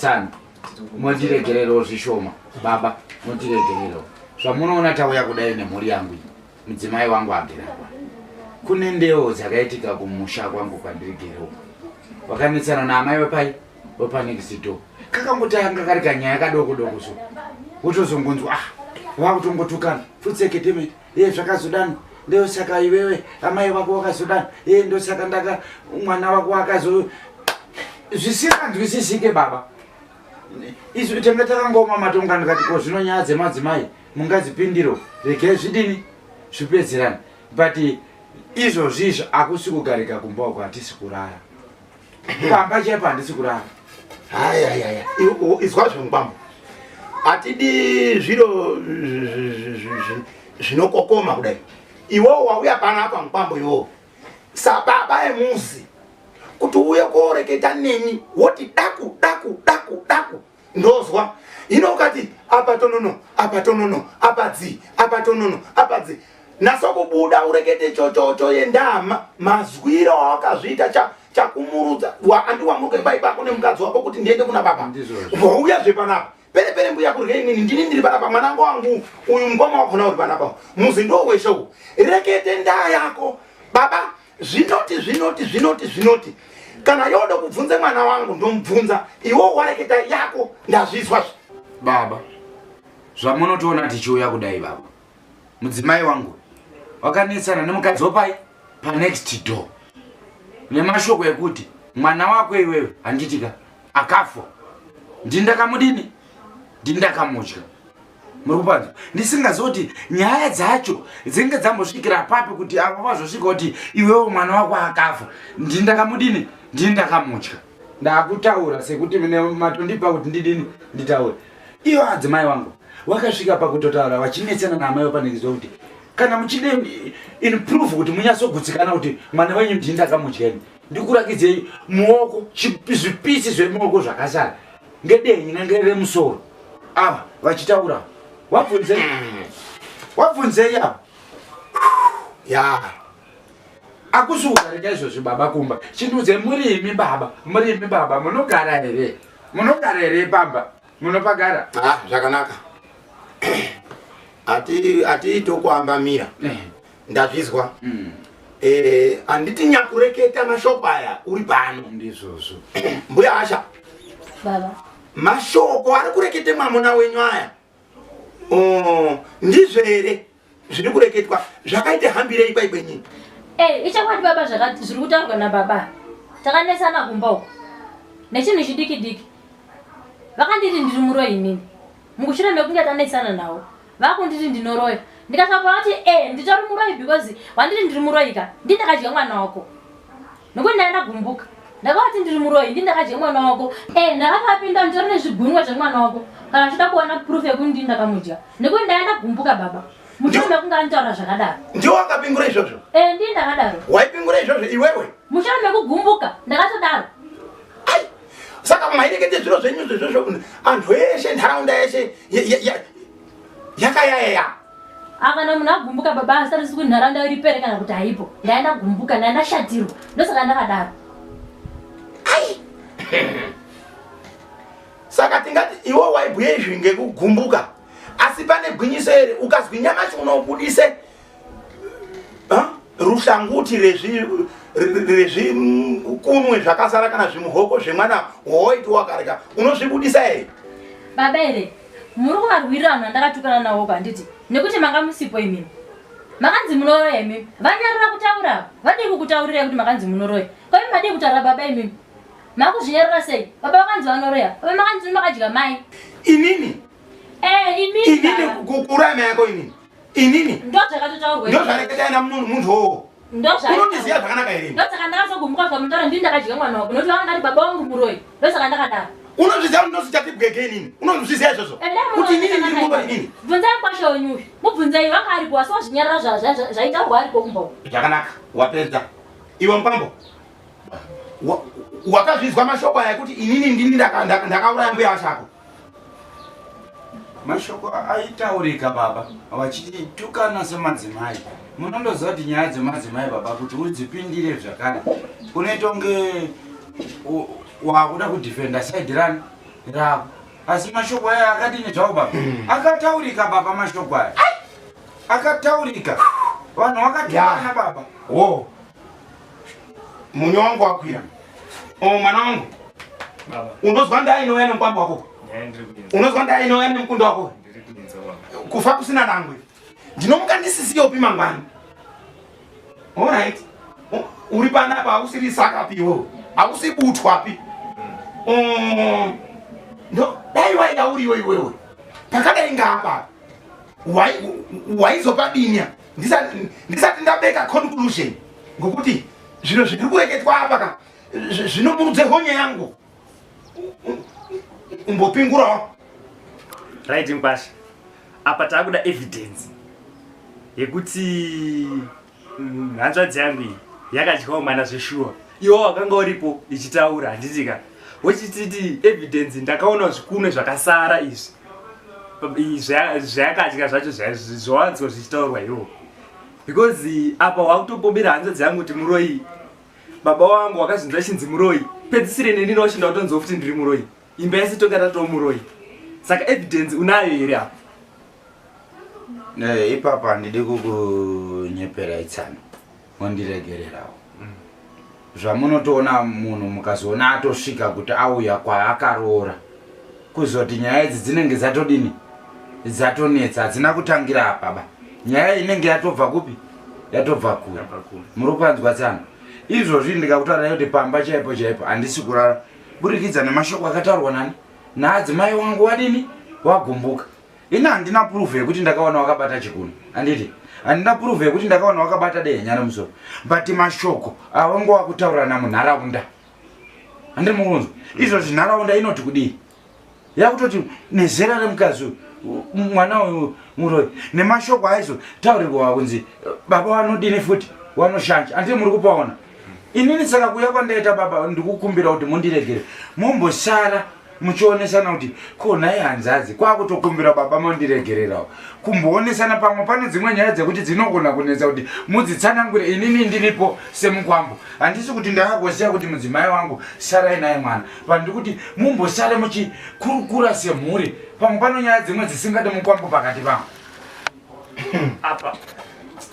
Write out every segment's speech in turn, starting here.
Tsano, mondiregererewo zvishoma baba, mondiregererewo zvamunoona tauya kudai nemhuri yangu iyi, mudzimai wangu agere apa. Kune ndewo dzakaitika kumusha kwangu kwandirigere uko, vakanetsana naamai vepai vepanext door. Kakangotanga kari kanyaya kadoko doko so, wotozongonzwa ah, vakutongotukana futseketemete ye zvakazodani ndosaka iwewe amai vako wakazodani ye ndosaka ndaka mwana wako akazo zvisinganzwisisike baba isu tanga takangoma matonga ndikati ko zvino nyaya dzemadzimai mungadzipindiro regai zvidini zvipedzerani but izvozvi izvi akusi kugarika kumba uko hatisi kurara pamba chaipo handisi kurara hayayaya izwa zvemukwambo hatidi zviro zvinokokoma kudai iwowo wauya panapa mukwambo iwowo sababa emuzi kuti uye koreketa neni woti daku daku daku daku ndozwa hino ukati apa tonono apa tonono apa dzi apa tonono apa dzi naso kubuda urekete chochocho yendama mazwiro awakazviita cha chakumurudza andiwamuruka imba ipako nemukadzi wako kuti ndiende kuna baba wauya zve panapa pere pere mbuya kurya inini ndini ndiri panapa mwanangu wangu uyu mukoma wakona uri panapa muzi ndo weshe uyu rekete ndaa yako baba zvinoti zvinoti zvinoti zvinoti kana yoda kubvunze mwana wangu ndomubvunza iwo wareketa yako ndazvizwa baba zvamunotoona tichiuya kudai baba mudzimai wangu wakanetsana nemukadzi wopai panext door nemashoko ekuti mwana wako iwewe handitika akafa ndindakamudini ndindakamudya muri kupanzwa ndisingazivi kuti nyaya dzacho dzinge dzambosvikira papi kuti ava vazosvika kuti iwewo mwana wako akafa ndindakamudini ndindakamudya ndakutaura sekuti mine matondipa kuti ndidini nditaure iyo adzimai wangu wakasvika pakutotaura vachinetsana naamai vapanekiziva kuti kana muchide improve kuti munyatsogutsikana kuti mwana wenyu ndini ndakamudya ini ndikurakidzei muoko zvipisi zvemuoko zvakasara ngedenyi nengeremusoro ava vachitaura wabvunzei wabvunzei ava ya akusi kugarika izvozvi baba kumba chinudze murimi baba murimi baba munogara here munogara here pamba munopagara ah zvakanaka ati ati tokuambamira eh. ndazvizwa mm. eh anditi nyakureketa mashoko aya uri pano ndizvozvo mbuya asha baba mashoko ari kurekete mwamuna wenyu aya oh, ndizvo here zviri kureketwa zvakaita hambirei kwaikwenyini eh, ichokwadi baba zviri kutaurwa nababa takanesana kumba uko nechinhu chidiki diki vakanditi ndiri muroyi inini mukushure mekunge tanesana nawo vakunditi ndinoroya ndikasvapa vati e eh, nditori muroyi because wanditi ndiri muroyi ka ndi ndakadya mwana wako nokuti ndanga ndagumbuka ndakavati ndiri muroyi ndi ndakadya mwana wako e eh, ndakatapinda nditori nezvigunwe zvemwana wako kana uchida kuona proof yekuti ndi ndakamudya nekuti ndanga ndagumbuka baba mushure mekunge anditaura zvakadaro ndiwo wakapingura izvozvo e eh, ndi ndakadaro waipingura izvozvo iwewe mushure mekugumbuka ndakatodaro saka mairekete zviro zvenyu zvezvozvo anhu eshe nharaunda yeshe yakayayeya akana munhu agumbuka baba asarisi kuti nharaunda iri pere kana kuti haipo ndaya ndagumbuka ndaya ndashatirwa ndosaka ndakadaro ai saka tingati iwe waibhuya izvi ngekugumbuka asi pane gwinyiso here ukazwi nyamashi unobudise ruhlanguti rezvikunwe zvakasara kana zvimuhoko zvemwana wawaiti wakarya unozvibudisa here baba here muri kuvarwirira vanhu vandakatukana navo handiti nekuti manga musipo imimi makanzi munoroya imimi vanyarira kutaura vadii kukutaurirai kuti makanzi munoroya kwai madii kutaura baba imimi makuzvinyarira sei baba vakanzi vanoroya baba makanzi makadya mai inini eh, inini kuuraya mai yako inini inini ndozvakatotaurwa ndozvareketa na munhu wowo unondiziva zvakanaka here ndosaka ndakazogumuka zvamunotaura ndini ndakadya mwana wako nokuti vanga ndati baba wangu muroyi ndosaka ndakadaro unozviziva kuti ndozvichati bwege inini unozviziva izvozvo kuti inini ndiri muroyi inini bvunzai kwasha wenyu uyu mubvunzai vanga aripo asi wazvinyarara zvaitaurwa aripo kumba zvakanaka wapedza iwe mupambo wakazvizwa mashoko aya ekuti inini ndini ndakauraya mbuya vachako Mashoko aitaurika baba vachitukana semadzimai. Munondoziva kuti nyaya dzemadzimai baba kuti udzipindire zvakare unoita kunge wakuda kudhifenda saidi rani Rako. Asi mashoko aya akadini zvawo baba? Akataurika baba mashoko aya. Akataurika. Vanhu vakatukana baba. Wo. Munyu wangu wakwira. Oh mwana wangu. Baba. Unozwa ndai inouya nemukwambo wako. Unozwa ndai inouya nemukundo wako. Kufa kusina dangwe. Ndinomuka ndisisiyopi mangwani. Alright. Uri panapa hausiri sakapi iwewe. Hausi butwapi. Ndo dai waida uriwe iwewe. Pakadai ngaapa. Waizopadini ndisati ndabeka conclusion ngokuti zviro zviri kureketwa apa ka zvinomurudze honye yangu. Umbopingurawo. Right Mkwasha. Apa takuda evidence yekuti hanzvadzi yangu iyi yakadyawo mwana zveshuwa. Iwe wakanga uripo ichitaura handiti ka? Wochititi evidence ndakaona zvikunwe zvakasara izvi. Zvayakadya zvacho zvawanzwa zvichitaurwa iwo. Because apa wakutopombera hanzvadzi yangu kuti muroyi. Baba wangu wakazvinzwa chinzi muroyi. Pedzisire neni ndoshinda kutonzwa futi ndiri muroyi. Imba yese tonga tatoo muroyi. Saka evidence unayo here apa? Eh, ipapa handidi kukunyepera itsano. Mondiregererawo. Zvamunotoona munhu mukazoona atosvika kuti auya kwaakaroora. Kuzoti nyaya idzi dzinenge dzatodini? Dzatonetsa, hadzina kutangira apa ba. Nyaya inenge yatobva kupi? Yatobva kure. Muri kupanzwa tsano? Izvozvi ndikakutaurirai kuti pamba chaipo chaipo handisi kurara burikidza nemashoko akataurwa nani naadzimai wangu wadini wagumbuka. Ini handina proof yekuti ndakaona wakabata chikunwe, handiti? Handina proof yekuti ndakaona wakabata dehenya remusoro, but mashoko awanga wakutaurirana munharaunda, handiri mukunzwa izvozvi. Nharaunda inoti kudii? Yakutoti nezera remukadzi uyu, mwana uyu muroyi, nemashoko aizotaurirwa kunzi baba vanodini futi wanoshanja, handiti muri kupaona? Inini saka kuuya kwandaita baba, ndikukumbira kuti mundiregere mumbosara muchionesana kuti ko nhai hanzadzi, kwakutokumbira baba mondiregererawo kumboonesana. Pamwe pane dzimwe nyaya dzekuti dzinogona kunetsa kuti mudzitsanangure, inini ndiripo semukwambo. Handisi kuti ndakagosiya kuti mudzimai wangu sarai naye mwana, but ndikuti mumbosare muchikurukura semhuri. Pamwe pano nyaya dzimwe dzisingade mukwambo pakati pangu.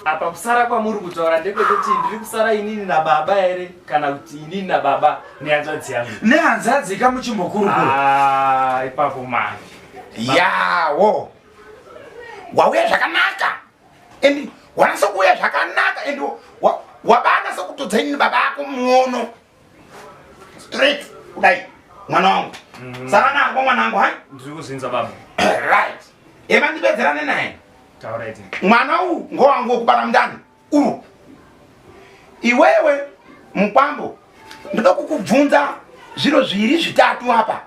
Apa kusara kwamuri kutaura ndekwekuti ndiri kusara inini nababa here, kana kuti inini nababa nehanzvadzi yangu? Nehanzvadzi ka muchimbokurukura. Ah, ipapo manje. Yawo. Wauya zvakanaka. And wanasa kuuya zvakanaka and wabanasa kutodza inini baba ako muono. Straight kudai mwana wangu. Sara nako mwana wangu hai? Ndiri kuzvinzwa baba. Right. Ema ndibetserane naye. Tauraiti. Mwana uyu ngowangu wokubara mundani uyu. Iwewe mukwambo ndoda kukubvunza zviro zviri zvitatu apa.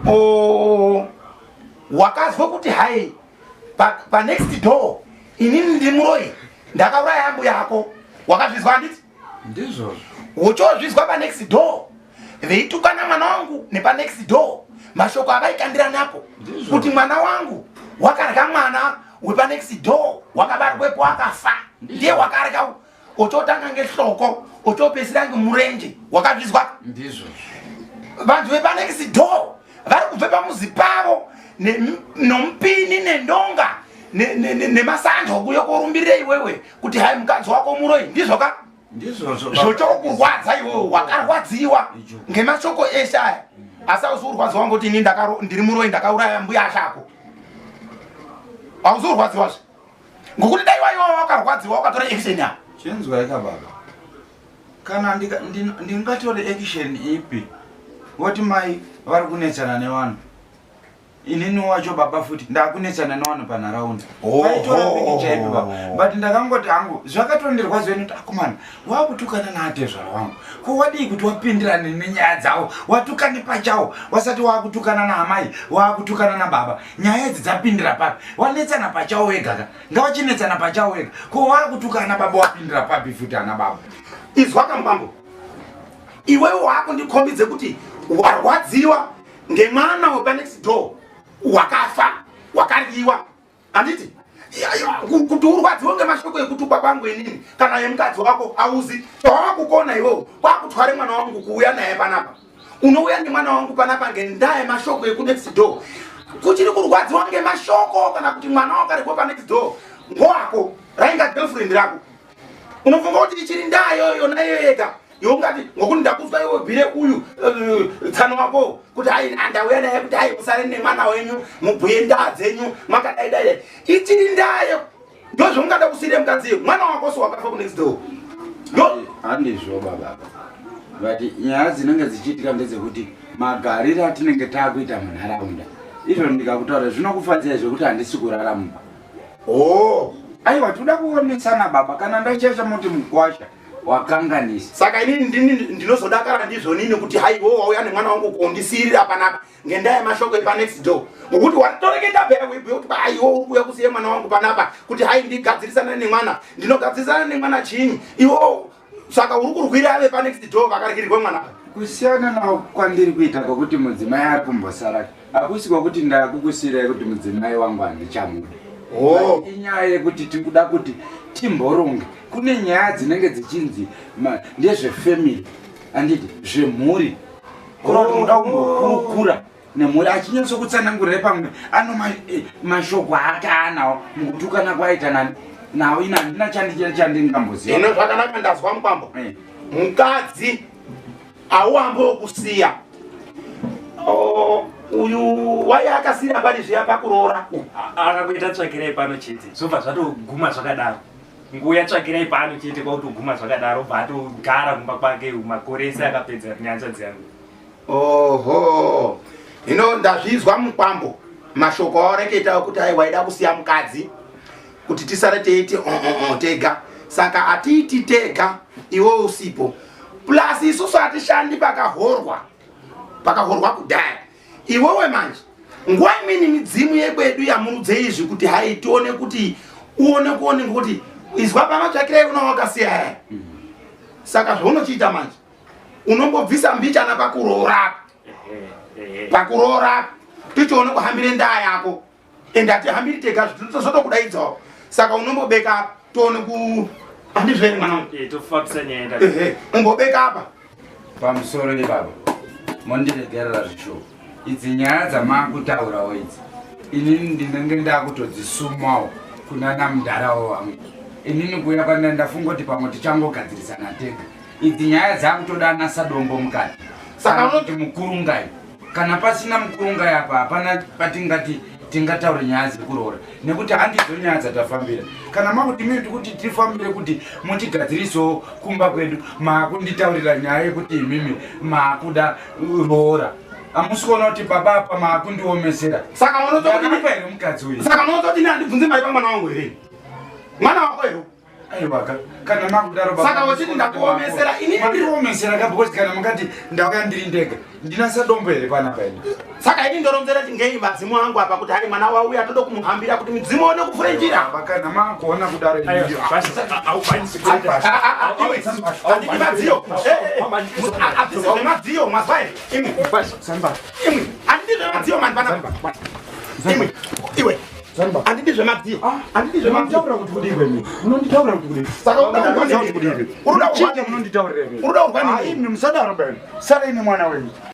O, wakazwa kuti hai pa next door inini ndiri muroyi, ndakauraya ambuya ako, wakazvizwa handiti? Ndizvozvo. Wochozvizwa pa next door veitukana mwana wangu nepa next door, mashoko avaikandira napo kuti mwana wangu wakarya mwana wepa next door wakabarwepo akafa, ndiye wakarya, ochotanga ngehloko ochopedzisira ngemurenje, wakazvizwa? Ndizvo. Vantu vepa next door vari kubve pamuzi pavo nomupini nendonga nemasando kuyo korumbirire iwewe kuti hai mukadzi wako muroyi, ndizvo ka? Ndizvozvo. Zvochokurwadza iwewe wakarwadziwa ngemashoko eshe aya, asi hauzi kurwadziwa ngoti ini ndiri muroyi ndakauraya mbuya ashako, hauzi kurwadziwazve ngokuti dai waiwa wakarwadziwa wakatora action ya. Chinzwaika baba, kana ndingatore action ipi? Voti mai vari kunetsana nevanhu, inini wacho baba futi ndakunetsana nevanhu panharaunda. Vaitora pikicha ipi baba? But ndakangoti hangu zvakatondirwadza ini kuti akomana wakutukana naatezvara wangu, ko wadii kuti wapindirane nenyaya dzavo, watukane pachawo, wasati wakutukana naamai, wakutukana nababa, nyaya idzi dzapindira papi? Wanetsana pachawo wega ka, ngavachinetsana pachawo wega, ko wakutukana baba wapindira papi futi ana baba? Izwa kamubambo, iwewe wakundikombidze kuti warwadziwa ngemwana wepa next door wakafa wakaryiwa, handiti? Kuti urwadziwe ngemashoko ekutukwa kwangu inini kana yemukadzi wako, auzi chawakukona iwewe, kwakutware mwana wangu kuuya naye panapa. Unouya nemwana wangu panapa ngendaa yemashoko ekunext door. Kuchiri kurwadziwa ngemashoko kana kuti mwana wakaregwa panext door ngowako, rainga girlfriend rako. Unofunga kuti ichiri ndaa iyoyo yona iyoyo yega iwe ungati ngokuti ndakuzwa iwe bhire uyu eh, tsano wako kuti hai andauya naye kuti hai musare nemwana wenyu mubhuye ndaa dzenyu makadai dai ichiri ndaa ndozvaungada kusiira mukadzi iyo mwana wako so wakafa kunext door ndo handizvo baba but nyaya dzinenge dzichiitika ndedzekuti magariro atinenge taakuita munharaunda izvo ndikakutaura zvinokufadzai zvekuti handisi kurara mumba oh aiwa tinoda kuonesana baba kana ndachesha moti mukwasha wakanganisa saka inini ndini ndinozodakara ndizvo nini kuti haiwo wauya nemwana wangu kundisiirira panapa ngendaa yemashoko epanext door ngokuti watoreketa pera kuibhuya kuti aiwo uri kuuya kusiye mwana wangu panapa kuti hai ndigadzirisana nemwana ndinogadzirisana nemwana chiinyi iwo saka uri kurwira ave panext door vakarikirwa mwana kusiyana nawo kwandiri kuita kwekuti mudzimai ari kumbosara hakusi kwekuti ndakukusiirai kuti mudzimai wangu handichamuda oh. inyaya yekuti tikuda kuti timboronge kune nyaya dzinenge dzichinzi ndezvefamily handiti zvemhuri kureva kuti muda kumbokurukura nemhuri achinyatso kutsanangurira pamwe ano eh, mashoko ake aanawo mukutukana kwaita nani nawo ini handina chandingamboziva ino zvakanaka ndazwa mukwambo eh. mukadzi auambo wokusiya oh, uyu waye akasira pari zviya pakuroora akakuita tsvakirai pano chete zvobva zvatoguma zvakadaro Nguya tsvakirai pano chete kwakutoguma zvakadaro obva atogara kumba kwake makore ese akapedza nehanzvadzi yangu. Oho. Hino ndazvizwa mukwambo mashoko awareketa okuti ai waida kusiya mukadzi kuti tisare teiti oh, oh, oh, tega saka atiiti tega iwe usipo plus isusu hatishandi pakahorwa pakahorwa kudhaya Iwewe manje nguva imweni midzimu yekwedu yamurudze izvi kuti hai tione kuti uone kuone ngokuti izwa pamatsvakirai una wakasiya yaya saka zvaunochiita manje unombobvisa mbichana pakuroora pakuroora tichione kuhambire ndaa yako ende hatihambiri tega zvitozotokudaidzawo saka unombobeka apa tione ku handizvo here mwana eh, tofambisa nyaya ehe umbobeka apa pamusoro ibaba mondiregerera zvishoko idzi nyaya dzamaakutaurawo idzi inini ndinenge ndakutodzisumawo kuna namudharawo wangu inini kuuya kwanda ndafunga kuti pamwe tichangogadzirisana tega idzi nyaya dzakutoda ana sadombo mukati saka unoti mukurungai kana pasina mukurungai apa hapana patingati tingataure nyaya dzekuroora nekuti handidzo nyaya dzatafambira kana makuti mii tikuti tifambire kuti mutigadzirisewo kumba kwedu maakunditaurira nyaya yekuti imimi maakuda roora hamusi kuona kuti baba apa maakundiomesera saka munotokudinipa here mukadzi uyu saka munototi ini handibvunze mari pamwana wangu here mwana wako here Aiwaka, kana makudaro baba. Saka uchiti ndakuomesera ini ndiriomesera ka because kana mukati ndauya ndiri ndega. Ndina sadombo here panapa ini. Saka ini ndoronzera kuti ngei madzimu angu apa kuti hai mwana wauya toda kumuhambira kuti midzimu one kuvhure njira. Baba kana makuona kudaro ini. Handidi madziyo. Handisi zvemadziyo mazwa here? Imwi. Imwi. Handidi zvemadziyo mani panapa. Imwi. Iwe. Handidi zvemadziyo. Ah, handidi zvemadziyo. Kuti kudii kwemi? Munonditaurira kuti kudii? Saka unoda kurwa neni? Unoda kurwa neni? Munonditaurira Unoda kurwa neni? Ah, imi musadaro bani. Sarai nemwana wenyu.